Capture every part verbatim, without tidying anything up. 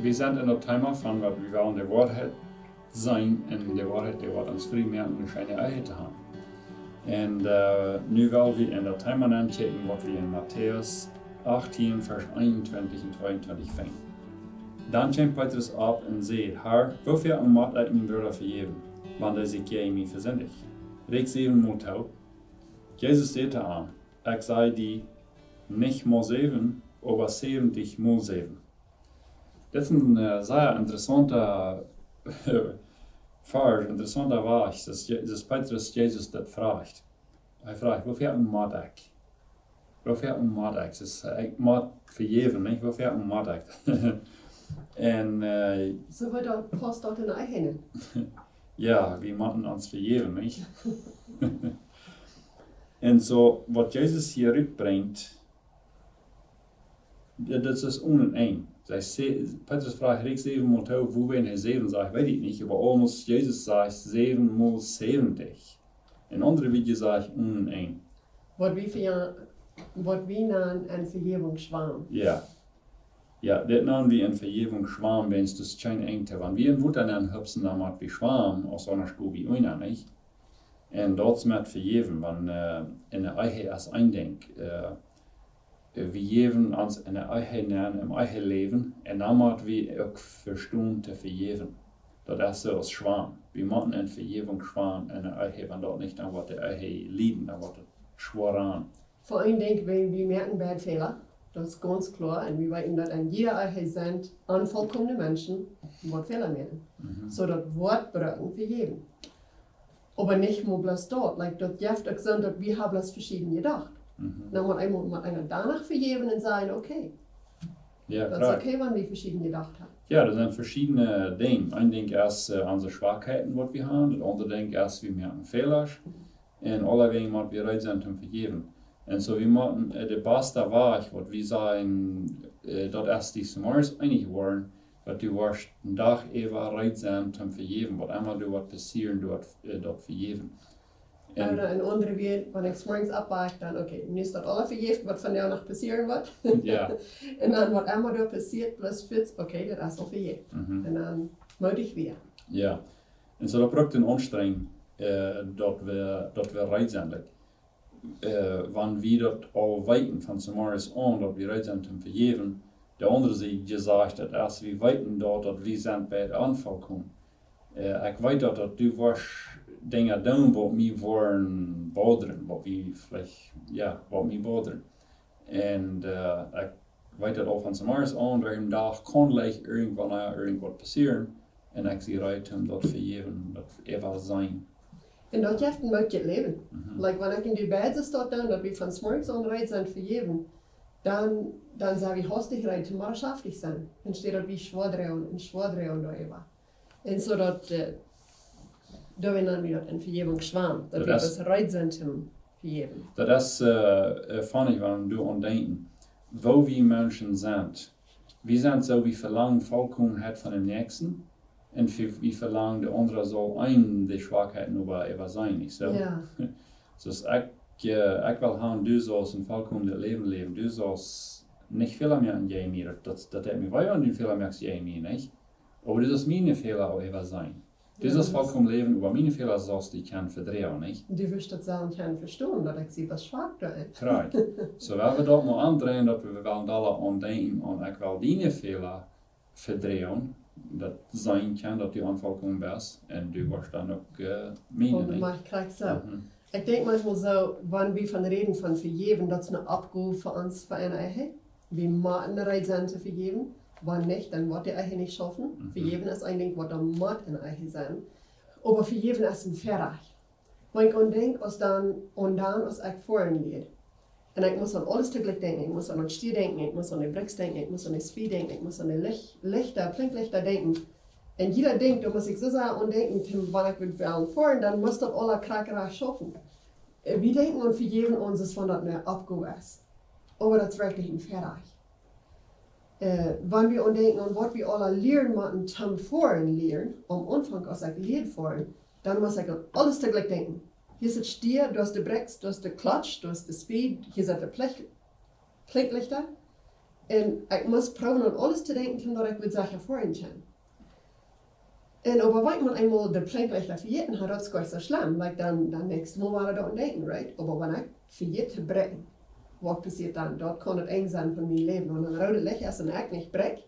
Wie sent en daut Thema von waut wie wellen de Woarheit sennen un de Woarheit, dee woat ons frie moaken, ne scheene Ehe to haben. Un äh, nu well wie en daut Thema nenkjikjen, waut wie en Matäus achtieen, Varsch eenuntwintich un tweeuntwintich finjen. Dan kjeem Petrus opp un säd: "Herr, woo väl mott ekj mienen Brooda vejäwen, wan dee sikj jäajen mie vesindicht? Rikj säwen mol too?" Jesus säd to am: "Ekj saj die, nich mol säwen, oba säwentich mol säwen." Dit es een äh, sea interessaunta Varsch, interessaunta Varsch, daut Je- daut Petrus Jesus daut froagt. Hee froagt: "Woo väl mott ekj? Woo väl mott ekj?" Daut es, ekj mott vejäwen, nich? "Woo väl mott ekj?" Un äh, Soo woat daut, paust daut en de Ehe nenn? Jo, wie motten ons vejäwen, nich? Un soo, waut Jesus hia rutbrinjt, daut, daut es onen Enj. Hee sä- Petrus froagt: "Rikj säwen mol too?" Wuarom hee säwen sajcht, weet ekj nich, oba aulemol Jesus sajcht säwen mol säwentich. En aundre Wieed jesajcht, onen Enj. Waut wie fa, waut wie nanen een Vejäwungsschwam. Jo. Jo, dit nanen wie een Vejäwungsschwam, wiels daut kjeen Enj es. Wan wie en Wota nenn hupsen, dan motten wie schwamen, aus aundasch go wie unja, nich? Un daut es met vejäwen, wan äh, en de Ehe es een Dinkj. Äh, wie jäwen ons en de Ehe nenn, em Eheläwen, un dan mott wie uk vestonen to vejäwen. Daut es soo aus schwamen. Wie motten een Vejäwungsschwam en de Ehe, wan daut nich, dan woat de Ehe lieden, dan woat et schwoa aun. Fa een Dinkj, wie, wie moaken beid Fäla, daut es gaunz kloa, un wie weeten daut en jieda Ehe sent onvolkomne Menschen, waut Fäla moaken. Mhm. Soo daut woat brucken vejäwen. Oba nich mau bloos daut, like, daut jeft uk soo daut wie haben bloos veschieden jedocht. Mhm. Dan mott eemol, mott eena doano vejäwen un sajen: "Okay, Jo, daut es kloa. Okay, wan wie veschieden jedocht haben." Jo, daut sent veschiedne Dinja. Een Dinkj es äh, onse Schwakheiten, waut wie haben. Daut aundre Dinkj es, wie moaken Fäla. Un aulawäajen motten wie reed sennen toom vejäwen. Un soo, wie motten äh, de baste Wajch, waut wie sajen, äh, daut es die zemorjes eenich woaren, daut du woascht een Dach äwa reed sennen toom vejäwen, waut emma doa woat passieren, doa woat äh, daut vejäwen. Un Ooda en aundre Wieed, wan ekj zemorjes oppwak, dan: "Okay, nu es daut aules vejäft, waut vondoag noch passieren woat." Jo. Un dan, waut emma doa passieet, bloos fits, okay, daut es aul vejäft. Mhm. Un dan moot ekj wada. Jo. Un soo, daut brukt ne Aunstrenjunk, äh, daut wie, daut wie reed sent. Like, äh, wan wie daut aul weeten von zemorjes aun, daut wie reed sent toom vejäwen, de aundre Sied jesajcht, daut es, wie weeten daut, daut wie sent beid onvolkomen. Äh, ekj weet daut, daut du woascht Dinja doonen, waut mie woaren bodren, waut mie veleicht, jo, waut mie bodren. Un äh, ekj weet daut aul von zemorjes aun, derch dän Dach kaun leicht irjentwan, äh, irjentwaut passieren. Un ekj sie reed, om daut to vejäwen, daut äwa sennen. Un daut jeft een moodjet Läwen. Mhm. Like, wan ekj un du beid soo daut doonen, daut wie von zemorjes aun reed sent vejäwen, dan, dan sent wie hastich reed, toom mau schaftich sennen. Enne Städ daut wie schwoa droagen un schwoa droagen doaräwa. Un soo daut, äh, doa nanen wie daut een Vejäwungsschwam, daut Daut wie es bloos reed sent toom vejäwen. Daut es äh, äh, funny, wan du aun denkjst, woo wie Menschen sent. Wie sent soo, wie velangen Volkomenheit von däm Näakjsten. Un wie, wie velangen, de aundra saul ons de Schwakheiten äwa, äwa sennen, nich soo? Jo. Soo aus ekj, äh, ekj well haben, du saust een volkomenet Läwen läwen. Du saust nich Fäla moaken jäajen mie. Daut, daut, daut deit mie wee, wan du Fäla moakst jäajen mie, nich? Oba du saust miene Fäla äwa sennen. Du Jo, saust daut es volkomen läwen, oba miene Fäla saust du kjennen vedroagen, nich? Du woascht daut selfst kjennen vestonen, daut ekj sie waut schwak doa es. Korrekt. Soo, wan wie daut mau aundreien, daut wie wellen doa aun denkjen, un ekj well diene Fäla vedroagen, daut sennen kaun, daut du onvolkomen best, un du woascht dan uk äh, miene, nich? Onbemajcht krakjt soo. Mhm. Ekj denkj maunchmol soo, wan wie von räden von vejäwen, daut es ne Oppgow fa ons, fa eene Ehe. Wie motten reed sennen to vejäwen. Wan nich, dan woat de Ehe nich schaufen. Mhm. Vejäwen es een Dinkj, waut doa mott enne Ehe sennen. Oba vejäwen es een Väarajcht. Wan ekj aun denkj, aus dan, un dan, aus ekj foaren lieed. Un ekj must aun aules toojlikj denkjen. Ekj must aun de Städ denkjen, ekj must aun de Briggs denkjen, ekj must aun de Speed denkjen, ekj must aun de Licht, Lichta, Blinklichta denkjen. Un jieda Dinkj, doa must ekj soo sea aun denkjen, Tim, wan ekj well foaren, dan mott daut aula krakjt rajcht schaufen. Äh, wie denkjen aun vejäwen, aus wan daut ne Oppgow es. Oba daut es werkjlich een Väarajcht. Äh, wan wie aun denkjen aun waut wie aula lieren motten toom foaren lieren, aum Aunfank, aus ekj lieed foaren, dan must ekj aun aules toojlikj denkjen. Hia es de Städ, du hast de Briggs, du hast de Klotsch, du hast de Speed, hia sent de Plech-, Blinklichta. Un ekj must proowen aun aules to denkjen, daut ekj wudd sajen, fa een Kjint. Un oba wan eena eemol de Plicht vejäten haft, daut es nich soo schlemm. Like, dan, dan näakjstet Mol wada doaraun denkjen, right? Oba wan ekj vejät to bräakjen, waut passieet dan? Daut kaun daut Enj sennen von mien Läwen. Wan een roodet Licht es un ekj nich bräakj,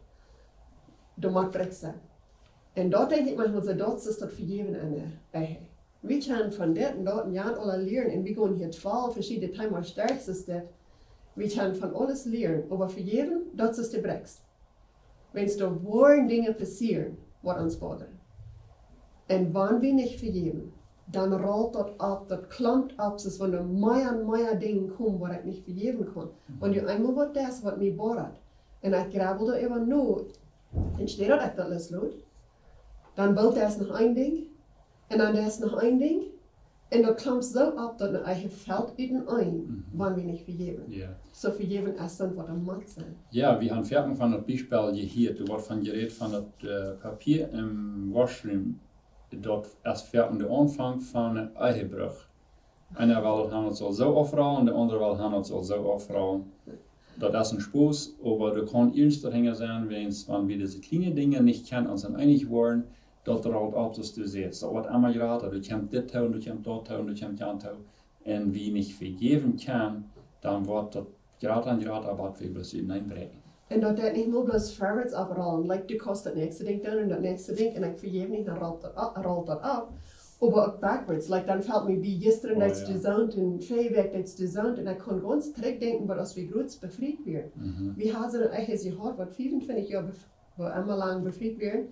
dan mott bräakjen. Un daut denkj ekj maunchmol soo, daut es daut Vejäwen aun de Ehe. Wie kjennen von dit un daut un jant aules lieren un wie gonen hia twalf veschiedne Themas derch, es dit. Wie kjennen von aules lieren, oba vejäwen, daut es de Brix. Wan doa woaren Dinja passieren, waut ons bodren. Un wan wie nich vejäwen, dan rolt daut opp, daut klompt opp, soo aus wan doa mea un mea Dinja komen, waut ekj nich vejäwen kaun. Wan du eemol waut deist, waut mie bodrat, un ekj grabbel doa äwa no, un stell daut ekj daut loslot, dan boolt daut noch een Dinkj, un dan daut noch een Dinkj, un daut klompt soo opp, daut eena eejentlich felt uteneen, Mhm. wan wie nich vejäwen. Ja. Soo vejäwen es dan waut een Motsen. Ja, wie haben foaken von daut Biespel jehieet, doa woat von jerät von daut, äh, Papia em Washroom, daut es foaken de Aunfank von een Ehebruch. Eena well daut han, daut saul soo aufrollen, de aundra well han, daut saul soo aufrollen. Daut es een Spos, oba doa kaun eent doahinja sennen, wan, wan wie dise kjliene Dinja nich kjennen ons eenich woaren, daut rolt opp, soo aus du sajchst. Daut woat emma jrata, doa kjemt dit too, doa kjemt daut too, doa kjemt jant too. Un wie nich vejäwen kjennen, dan woat daut jrata un jrata, waut wie bloos uteneen bräakjen. Un daut deit nich mau bloos forwards aufrollen. Like, du kaust daut näakjste Dinkj doonen un daut näakjste Dinkj un ekj vejäw nich, dan rolt daut opp, rolt daut opp. Oba uk backwards. Like, dan felt mie bie jistren, Oh, daut ja. du soont un väaje Wäakj, daut du soont. Un ekj kunn gaunz trigjdenkjen, waut aus wie jrod befriet wieren. Mhm. Wie haben eejentlich jehieren, waut fiefuntwintich Joa bef-, wua emma lang befriet wieren.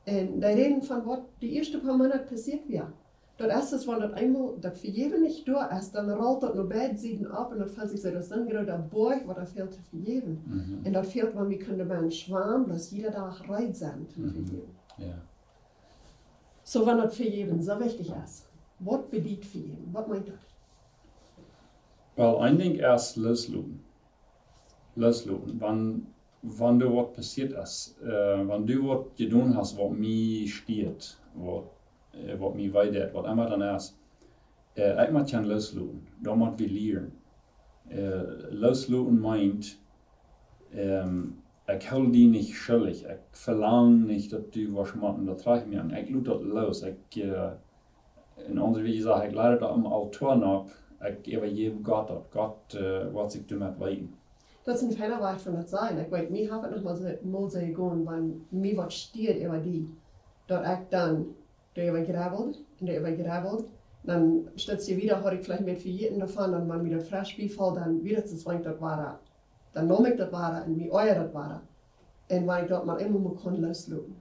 Un dee räden von waut de ieeschte poa Moonat passieet wia. Daut es daut, wan daut eemol daut Vejäwen nich doa es, dan rolt daut no beid Sieden opp un daut felt sikj soo aus een groota Boajch, waut doa fält to vejäwen. Mhm. Un daut fält, wan wie kjennen doamet schwamen, daut jieda Dach reed sennen to Mhm. vejäwen. Ja. Soo, wan daut Vejäwen soo wichtich es, waut bediet vejäwen? Waut meent daut? Well, een Dinkj es loosloten. Loosloten. Wan, wan doa waut passieet es, äh, wan du waut jedonen hast, waut mie stieet, waut, äh, waut mie wee deit, waut emma daut es, äh, ekj mott kjennen loosloten. Daut mott wie lieren. Äh, loosloten meent, ähm, ekj hool die nich schuldich. Ekj velang nich, daut du woascht motten daut trajcht moaken. Ekj lot daut loos. Ekj, äh, en aundre Wieed jesajcht, ekj laj daut aum Altoa nopp. Ekj äwajeff Gott daut. Gott, äh, woat sikj doamet weeten. Daut es een feina Wajch von daut sajen. Ekj weet, mie haft et noch mol soo, mol soo jegonen, wan mie waut stieet äwa die, daut ekj dan doaräwa jrebbel un doaräwa jrebbel. Dan stetst du wieda, haud ekj veleicht mea vejäten doavon, dan wan mie daut fresch biefoll, dan wia daut soo, wan ekj daut wada, dan neem ekj daut wada un mie oajad daut wada. Un wan ekj daut mau eemol mol kunn loosloten.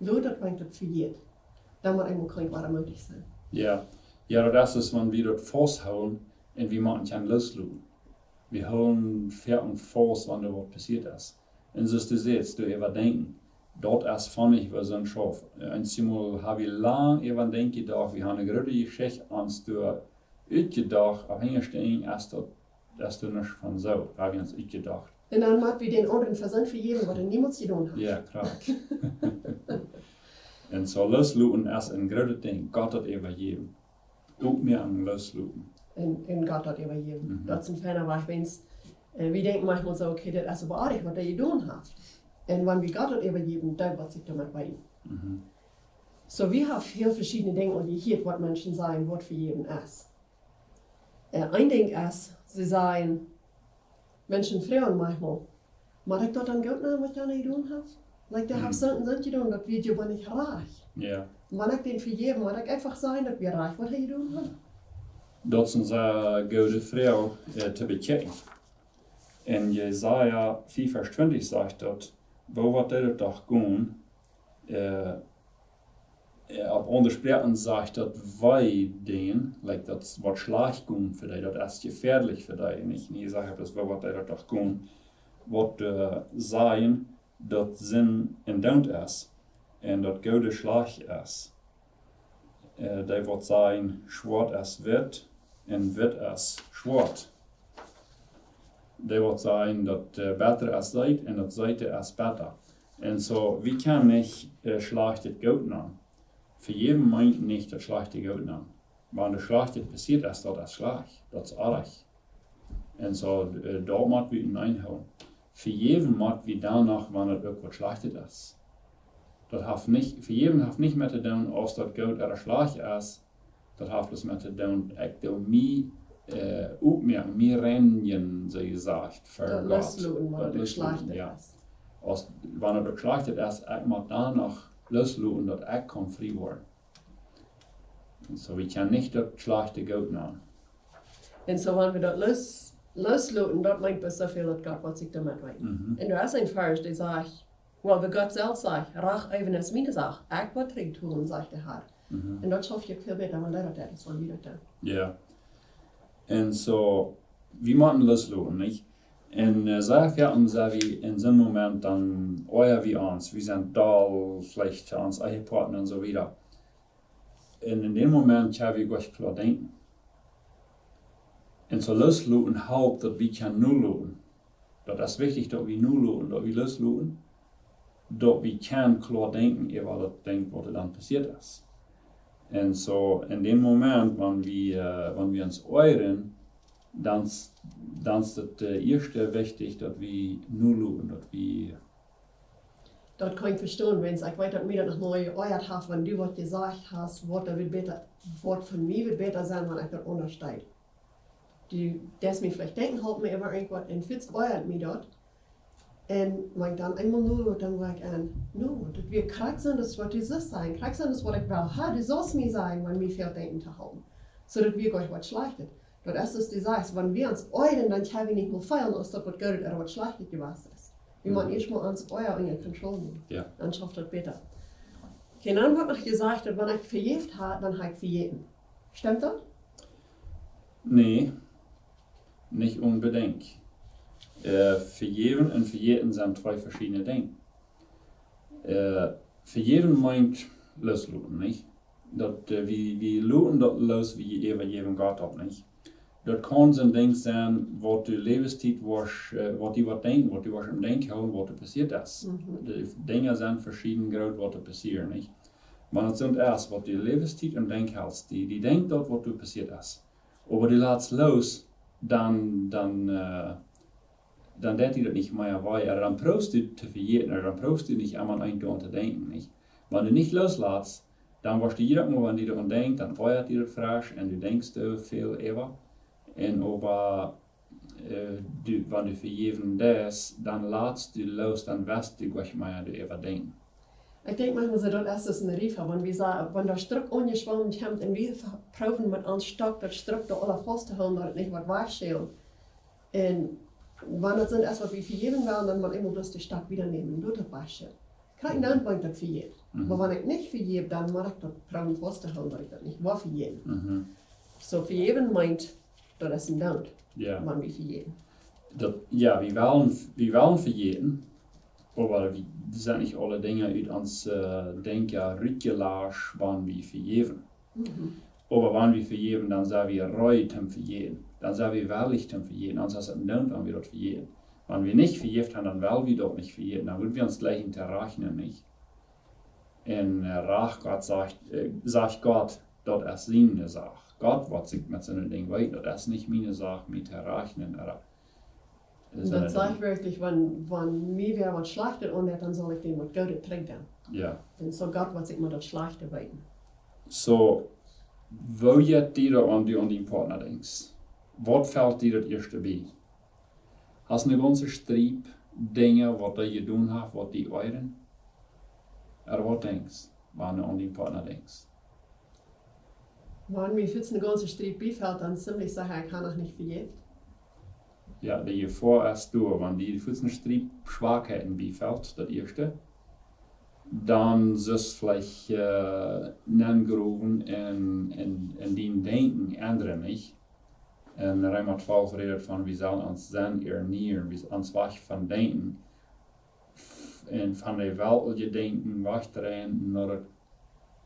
Lot daut, wan ekj daut vejät. Dan mau eemol kunn ekj wada moodich sennen. Ja. Ja, daut es daut, wan wie daut fausthoolen un wie motten kjennen loosloten. Wie hoolen foaken faust, wan doa waut passieet es. Un soo aus du sajchst, doaräwa denkjen, daut es von nich, waut soon Schauff. Äh, eenjemol hab wie lang äwa denkjen jedocht, wie haben eene groote Jeschicht ons doa utjedocht, opp Enjlisch es daut, daut es nuscht von soo, hab wie ons utjedocht. Un dan mott wie dän aundren fa sien vejäwen, waut hee niemols jedonen haft. Ja, krakjt. Un soo loosloten es een grootet Dinkj, Gott daut äwajäwen. Uk mea aun loosloten. Un, un Gott daut äwajäwen. Mhm. Daut es een feina Wajch, wan, äh, wie denkjen maunchmol soo, okay, daut es oba oajch, waut hee jedonen haft. Un wan wie Gott daut äwajäwen, dan woat sikj doamet weeten. Mhm. Soo, wie haben väl veschiedne Dinja aul jehieet, waut Menschen sajen, waut vejäwen es. Äh, een Dinkj es, see sajen, Menschen froagen maunchmol, mott ekj daut dan goot nämen, waut jana jedonen haft? Like, dee haft Mhm. soont un soont jedonen, daut wia je oba nich rajcht. Ja. Mott ekj dän vejäwen, mott ekj eefach sajen, daut wia rajcht, waut hee jedonen haft? Daut es eene sea goode Froag, äh, to bekjikjen. En Jesaja vea Varsch twintich sajcht daut, woo woat dee daut doch gonen, äh, äh, opp aundre Sproaken sajcht daut, wee dän, like, daut woat schlajcht gonen fa dee, daut es jefäadlich fa dee. Un ekj, ekj saj, daut es woo woat dee daut doch gonen, waut, äh, sajen, daut Sind endoont es un daut Goodet schlajcht es. Äh, dee woat sajen, schwoat es witt un witt es schwoat. Dee woat sajen, daut, äh, bettre es seet un daut seete es betta. Un soo, wie kjennen nich, äh, schlajchtet goot nämen. Vejäwen meent nich daut schlajchte goot nämen. Wan daut schlajchte passieet es, daut es schlajcht. Daut es oajch. Un soo, äh, daut mott wie enhoolen. Vejäwen mott wie dan noch, wan et uk waut Schlajchtet es. Daut haft nich, vejäwen haft nich met to doonen, aus daut goot ooda schlajcht es. Daut haft bloos met to doonen, ekj doo mie, äh, oppmoaken, mie reinjen, soo jesajcht, fa Gott. Daut loosloten, wan et uk schlajchtet es. Aus, wan et uk schlajchtet es, ekj mott dan noch loosloten, daut ekj kaun frie woaren. Un soo, wie kjennen nich daut Schlajchte goot moaken. Un soo, wan wie daut loos, loosloten, daut meent bloos soo väl, daut Gott woat sikj doamet weeten. Mhm. Un doa es een Varsch, dee sajcht, well, wua Gott selfst sajcht, Rach äwen es miene Sach, ekj woa trigj tolen, sajcht de Har. Mhm. Un daut schauft je väl bäta, wan daut es, wan wie daut doonen. Jo. Un soo, wie motten loosloten, nich? Un, äh, soo, jo, un soo wie en soon Moment, dan oaja wie ons, wie sent doll, veleicht aun ons eejnen Partner un soo wieda. Un en dän Moment kjenn wie goot kloa denkjen. Un soo loosloten halpt, daut wie kjennen nu loten. Daut es wichtich, daut wie nu loten, daut wie loosloten, daut wie kjennen kloa denkjen äwa daut Dinkj, waut doa dan passieet es. Un soo, en dän Moment, wan wie, äh, wan wie ons oajren, dan es, dan es daut, äh, ieeschte wichtich, daut wie nu loten, daut wie Daut kaun ekj vestonen, wiels ekj weet, daut mie daut noch mol jeoajat haft, wan du waut jesajcht hast, waut doa wudd bäta, waut von mie wudd bäta sennen, wan ekj daut aundasch deed. Du deist mie veleicht denkjen, halpt mie äwa irjentwaut, un fuaz oajat mie daut. Un wan ekj dan eemol nu, dan woa ekj aun, nu, daut wia krakjt soo, daut waut du sust sajen, krakjt soo, daut waut ekj well ha, du saust mie sajen, wan mie fält denkjen to halpen. Soo daut wia goanich waut Schlajchtet. Daut es, aus du sajchst, wan wie ons oajren, dan kjenn wie nich mea feelen, aus daut waut Goodet ooda waut Schlajchtet jewast es. Wie motten ieescht mol ons Oaja unja Kontroll nämen. Jo. Dan schauft daut bäta. Okay, dan woat noch jesajcht, daut wan ekj vejäft ha, dan ha ekj vejäten. Stemt daut? Nä, nich onbedinjt. Äh, vejäwen un vejäten sent twee veschiedne Dinja. Äh, vejäwen meent loosloten, nich? Daut, äh, wie, wie loten daut loos, wie äwajäwen Gott daut nich. Daut kaun soon Dinkj sennen, waut du Läwenstiet woascht, äh, waut die waut denkjen, waut du woascht em Denkj hoolen, waut doa passieet es. Mhm. De Dinja sent veschieden groot, waut doa passieren, nich? Wan et soont es, waut du Läwenstiet em Denkj helst, die, die denkjt daut, waut doa passieet es. Oba du latst loos, dan, dan, äh, dan deit die daut nich mea wee. Ooda dan proowst du to vejäten, ooda dan proowst du nich emma aun eent to denkjen, nich? Wan du nich looslatst, dan woascht du jieda Mol, wan du doaraun denkjst, dan oajat die daut fresch un du denkjst doa väl äwa. Un oba, äh, du, wan du vejäwen deist, dan latst du loos, dan woascht du goanich mea doaräwa denkjen. Ekj denkj maunchmol soo, daut es aus een Riefa, wan wie sa-, wan doa Struck aunjeschwomen kjemt un wie ve-, proowen met onsen Stock daut Struck doa aula faust to hoolen, daut et nich woat wajchschellen. Un wan daut soont es, waut wie vejäwen wellen, dan mott eena bloos dän Stock wieda nämen un doa daut wajchschellen. Krakjt dan woa ekj daut vejäwen. Mhm. Oba wan ekj nich vejäw, dan mott ekj daut proowen faust to hoolen, daut ekj daut nich woa vejäwen. Mhm. Soo, vejäwen meent, daut es een Doonen, jo, wan wie vejäwen. Daut, jo, wie wellen, wie wellen vejäten, oba wie, daut sent nich aule Dinja ut ons, äh, Denkjen rutjelascht, wan wie vejäwen. Mhm. Oba wan wie vejäwen, dan sent wie reed toom vejäten. Dan sent wie wellich toom vejäten. Aundasch es et een Doonen, wan wie daut vejäten. Wan wie nich vejäft haben, dan well wie daut nich vejäten. Dan wudden wie ons jlikj to rajchnen, nich? Un, äh, Rach, Gott sajcht, äh, sajcht Gott, daut es siene Sach. Gott woat sikj met soone Dinja weeten, daut es nich miene Sach, mie to rajchnen, ooda, äh, soone Dinja. Daut sajcht werkjlich, wan, wan mie wäa waut Schlajchtet aundeit, dan saul ekj däm waut Goodet trigjdonen. Jo. Un soo Gott woat sikj met daut Schlajchte weeten. Soo, woo jeit die daut, wan du aun dien Partner denkjst? Waut felt die daut ieeschte bie? Hast eene gaunze Striep Dinja, waut hee jedonen haft, waut die oajren? Ooda waut denkjst, wan du aun dien Partner denkjst? Wan mie fuaz eene gaunze Striep biefelt, dan es ziemlich secha, ekj hab noch nich vejäft. Jo, de Jefoa es doa, wan die fuaz eene Striep Schwakheiten biefelt, daut ieeschte, dan sust veleicht, äh, nengrowen un, un, un dien Denkjen endren, nich? Un Reema twalf rät von, wie sellen ons Senn ernieren, wie ons wajch von denkjen, f-, un von de weltliche Denkjen wajchdreien no daut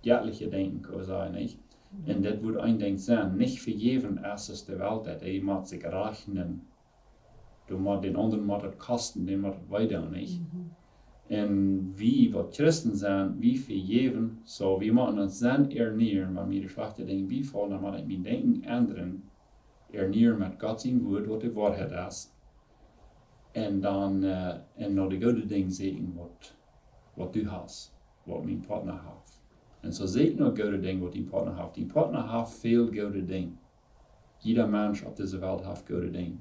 jettliche Denkjen, kaun wie sajen, nich? Mhm. Un dit woat een Dinkj sennen, nich vejäwen, es et de Welt, daut hee mott sikj rajchnen. Du mott dän aundren mott et kosten, dän mott et wee doonen, nich? Mhm. Un wie, waut Christen sent, wie vejäwen, soo, wie motten ons Senn ernieren, wan mie de schlajchte Dinja biefaulen, dan mott ekj mien Denkjen endren, ernieren met Gott sien Wort, waut de Woarheit es. un dan, äh, un no de goode Dinja sajen waut, waut du hast, waut mien Partner haft. Un soo saj no goode Dinja waut dien Partner haft. Dien Partner haft väl goode Dinja. Jieda Mensch opp dise Welt haft goode Dinja.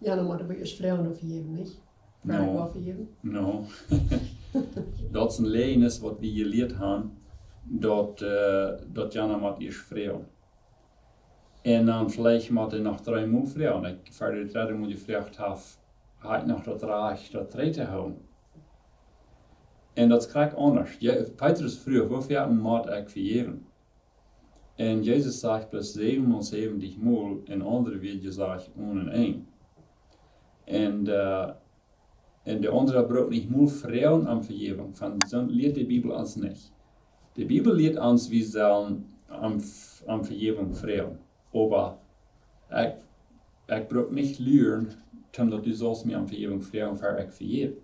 Jo, dan mott wie ieescht froagen no Vejäwen, nich? No. Froagen no Vejäwen. No. Daut es een Läajes waut wie jelieet haben, daut, äh, daut eena mott ieescht froagen. Un dan veleicht mott eena noch dree Mol froagen. Ekj, ver de dredde Mol jefroacht haft, hab ekj noch daut Rajcht, daut trigj to hoolen. Un daut kjrieech ekj aundasch. Jo, Petrus fruach, woo väl mott ekj vejäwen? Un Jesus sajcht bloos säwenunsäwentich Mol, un aundre wia jesajcht onen Enj. Un, äh, un de aundre brukt nich mol froagen om Vejäwunk, von soo lieet de Bibel ons nich. De Bibel lieet ons, wie sellen om, om Vejäwunk froagen. Oba ekj, ekj bruk nich lieren, om daut du sust mie om Vejäwunk froagen, ver ekj vejäw.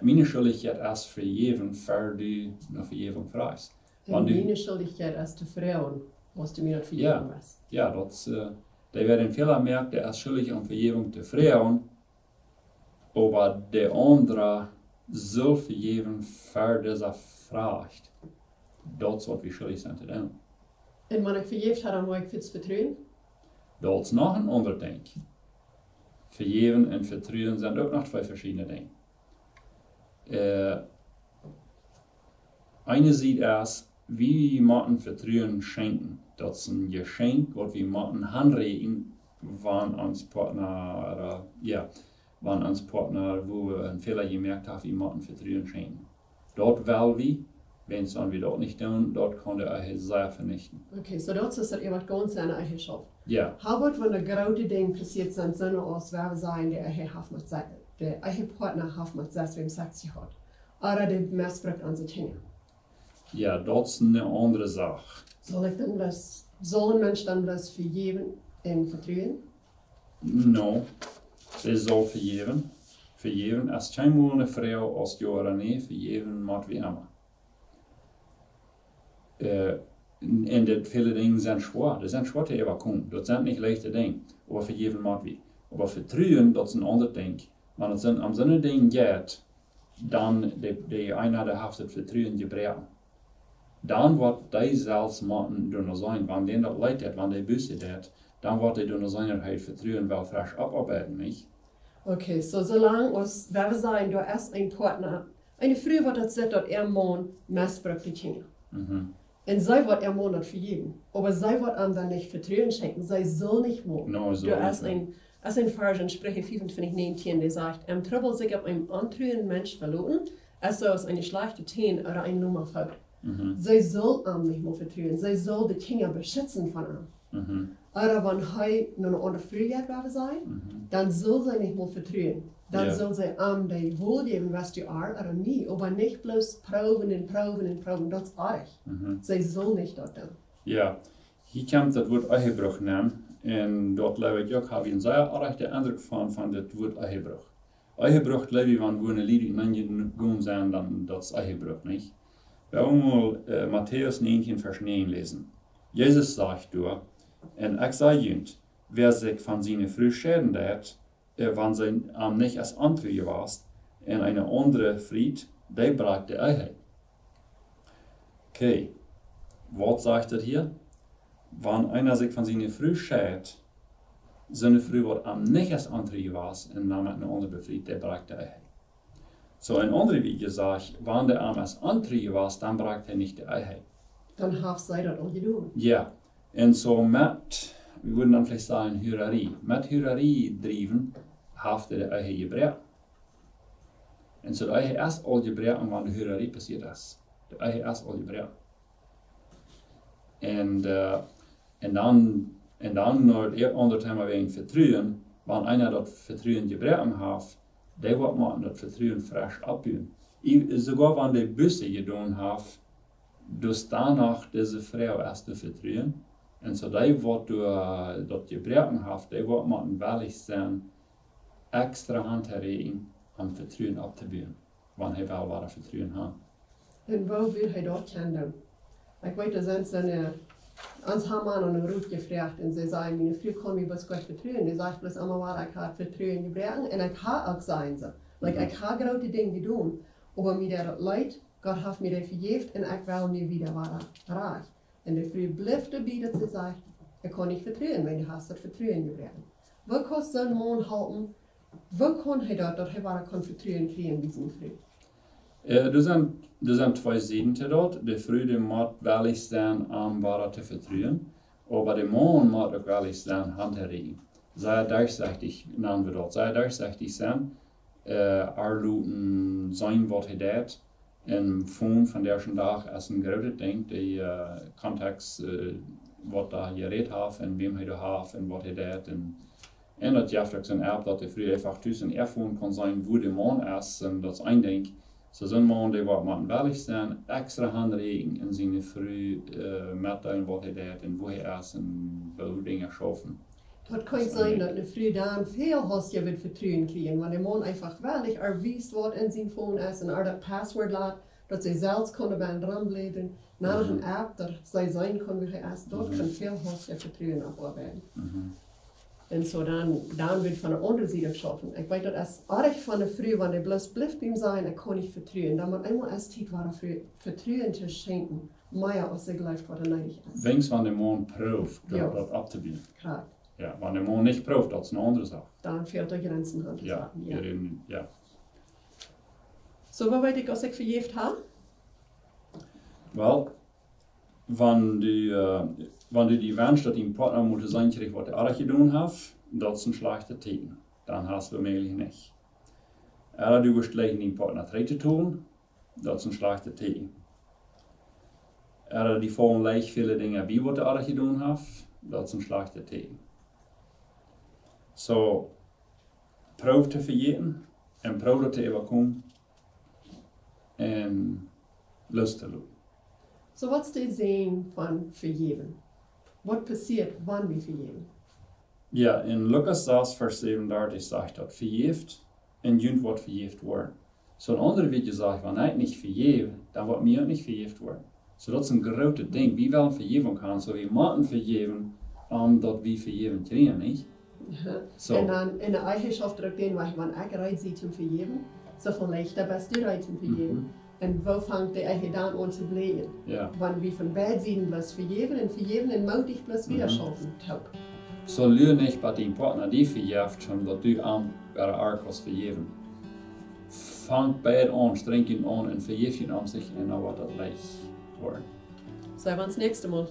Miene Schuldichkjeit es vejäwen, ver du no Vejäwunk froagst. Un miene Schuldichkjeit es to froagen, aus du mie daut vejäwen west. Jo, daut, äh, dee, wäa een Fäla moakt, dee es schuldich om Vejäwunk to froagen, oba de aundra saul vejäwen, ver dee froagt. Daut es waut wie schuldich sent to doonen. Un wan ekj vejäft hab, dan mott ekj wieda vetruen? Daut es noch een aundret Dinkj. Vejäwen un vetruen sent uk noch twee veschiedne Dinja. Äh, eene Sied es, wie motten Vetruen schenkjen. Daut es een Jeschenkj, waut wie motten aunräakjen, wan ons Partner, äh, jo, wan ons Partner, wua wie een Fäla jemoakt haben, wie motten Vetruen schenkjen. Daut well wie, wan wie daut nich doonen, daut kaun de Ehe sea venichten. Okay, soo daut es daut, waut gaunz aun de Ehe schauft. Jo. Hab waut, wan de groote Dinja passieet sent, soo aus wie sajen, de Ehe haft met se-, de Ehepartner haft met sas, wäm Saks jehaut. Ooda dee missbrukt onse Kjinja. Jo, daut es eene aundre Sach. Saul ekj dan bloos, saul een Mensch dan bloos vejäwen un vetruen? No, dee saul vejäwen. Vejäwen es kjeenmol eene Froag aus jo ooda nä, vejäwen mott wie emma. Äh, un, un dit väle Dinja sent schwoa, dee sent schwoa to äwakomen. Daut sent nich leichte Dinja, oba vejäwen mott wie. Oba vetruen, daut es een aundret Dinkj. Wan et sent om soone Dinja jeit, dan de, de eena, dee haft daut Vetruen jebroaken. Dan woat dee selfst motten doano sennen, wan dän daut leet deit, wan dee Buss deit, dan woat dee doano sennen, daut hee Vetruen well fresch oppoabeiden, nich? Okay, soo, soo lang aus, wan wie sajen, doa es een Partner, eene Fru, waut daut sitt, daut äa Maun missbrukt de Kjinja. Mhm. Un see woat äa Maun daut vejäwen. Oba see woat am dan nich Vetruen schenkjen. See saul nich mol. No, saul Doa nich es mol. Een, es een Varsch en Spricha vea un twintich näajentieen, dee sajcht: "Em Trubbel sikj opp eenen ontruen Mensch veloten, es soo aus eene schlajchte Tän ooda een loma Foot." Mhm. See saul am nich mol vetruen. See saul de Kjinja beschitzen von am. Mhm. Ooda wan hee no eene aundre Fru jeit, woa wie sajen, Mhm. dan saul see nich mol vetruen. Dan Jo. Saul see am de Wol jäwen, waut du ar, ooda nä, oba nich bloos proowen un proowen un proowen. Daut es oajch. Mhm. See saul nich daut doonen. Jo, hia kjemt daut Wuat Ehebruch nenn. Un daut, jleew ekj, uk hab ekj een sea oajcha Endruck von, von daut Wuat Ehebruch. Ehebruch, jleew ekj, wan wie ne Lied nenjegonen sent, dan daut es Ehebruch, nich? Wie wellen mol, äh, Matäus näajentieen, Varsch näajen läsen. Jesus sajcht doa: "Un ekj saj junt, wäa sikj von siene Fru scheiden deit, äh, wan see am nich es ontru jewast, un eene aundre friet, dee brakjt de Ehe." Okay, waut sajcht daut hia? Wan eena sikj von siene Fru scheidt, soone Fru, waut am nich es ontru jewast, un dan met eene aundre befriet, dee brakjt de Ehe. Soo, en aundre Wieed jesajcht, wan dee am es ontru jewast, dan brakjt hee nich de Ehe. Dan haft see daut aul jedonen. Jo, un soo met, wie wudden dan veleicht sajen, Hurarie. Met Hurarie driewen, haft hee de Ehe jebroaken. Un soo de Ehe es aul jebroaken, wan de Hurarie passieet es. De Ehe es aul jebroaken. Un, äh, un dan, un dan no daut aundre Thema wäajen Vetruen, wan eena daut Vetruen jebroaken haft, dee woat motten daut Vetruen fresch oppbuen. Ea-, soogoa wan dee Buss jedonen haft, daut doano dise Fru es to vetruen. Un soo dee, waut doa, äh, daut jebroaken haft, dee woat motten wellich sennen, extra auntoräakjen, om Vetruen opptobuen, wan hee well wada Vetruen haben. Un woo well hee daut kjennen doonen? Ekj weet, doa sent soone, Ons haben aun eene Rut jefroacht un see säd: "Miene Fru kaun mie bloos goot vetruen. Dee sajcht bloos emma, waut ekj ha Vetruen jebroaken un ekj ha uk, säd see. Like, ekj ha groote Dinja jedonen, oba mie deit daut leet, Gott haft mie dee vejäft un ekj well nu wada wada rajcht." Un de Fru blift doabie, daut see sajcht: "Ekj kaun nich vetruen, wiels du hast daut Vetruen jebroaken." Woo kaun soon Maun halpen? Woo kaun hee daut, daut hee wada kaun Vetruen kjrieen bie siene Fru? Äh, doa sent, doa sent twee Sieden to daut. De Fru, dee mott wellich sennen, am wada to vetruen. Oba de Maun mott uk wellich sennen, Haunt to rieekjen. Sea derchsichtich, nanen wie daut. Sea derchsichtich sennen, äh, am loten seenen, waut hee deit. Un Phone vondoag dän Dach es een grootet Dinkj, de, äh, Kontakts, äh, waut doa jerät haft un wäm hee doa haft un waut hee deit. Un, un daut jeft uk soon App, daut de Fru eefach tus en äa Phone kaun seenen, wua de Maun es, un daut es een Dinkj. Soo soon Maun, dee woat motten wellich sennen, extra Haunt rieekjen un siene Fru, äh, metdeelen, waut hee deit un wua hee es un woo Dinja schaufen. Daut kaun sennen, daut eene Fru dan väl hasticha woat Vetruen kjrieen, wan de Maun eefach wellich ar wiest, waut en sien Phone es un ar daut Passwort lat, daut see selfst kaun doabie romblablen. Nich noch een App, daut see seenen kaun, wua hee es. Daut kaun väl hasticha Vetruen oppoabeiden. Un soo dan, dan woat von de aundre Sied schaufen. Ekj weet, daut es oajch von de Fru, wan dee bloos blift biem sajen: "Ekj kaun nich vetruen." Dan mott eemol es Tiet woaren, Fru Vetruen to schenkjen, mea aus see jleeft, waut needich es. Weens wan de Maun prooft, daut, daut opptobuen. Krakjt. Jo, wan de Maun nich prooft, daut es eene aundre Sach. Dan fält de Grenzen aun to saten, jo. Soo, woo weet ekj, aus ekj vejäft ha? Well, wan du, äh, wan du die wenschst, daut dien Partner mott seenen kjrieen, waut hee oajch jedonen haft, daut es een schlajchtet Teakjen. Dan hast du mäajlich nich. Ooda du woascht jlikj dien Partner trigj to doonen, daut es een schlajchtet Teakjen. Ooda die faulen leicht väle Dinja bie, waut hee oajch jedonen haft, daut es een schlajchtet Teakjen. Soo, proow to vejäwen un proow daut to äwakomen un loos to loten. Soo, waut es de Senn von vejäwen? Waut passieet, wan wie vejäwen? Jo, en Lukas sas, Varsch säwenundartich sajcht daut: "Vejäft un junt woat vejäft woaren." Soo, een aundret Wuat jesajcht, wan ekj nich vejäw, dan woat mie uk nich vejäft woaren. Soo, daut es een grootet Dinkj. Wie wellen Vejäwunk haben, soo wie motten vejäwen, om daut wie Vejäwunk kjrieen, nich? Aha. Soo. Un dan en de Ehe schauft daut uk dän Wajch, wan ekj reed sie to vejäwen, soo väl leichta best du reed to vejäwen. Un woo fangt de Ehe dan aun to blieejen? Jo. Wan wie von beid Sieden bloos vejäwen un vejäwen un mootich bloos wieda schaufen, toop. Soo lua nich, bat dien Partner die vejeft, om daut du am wada kaust vejäwen. Fangt beid aun, strenjt junt aun un vejäft junt aun sikj un dan woat daut leicht woaren. Seenen wie ons näakjste Mol.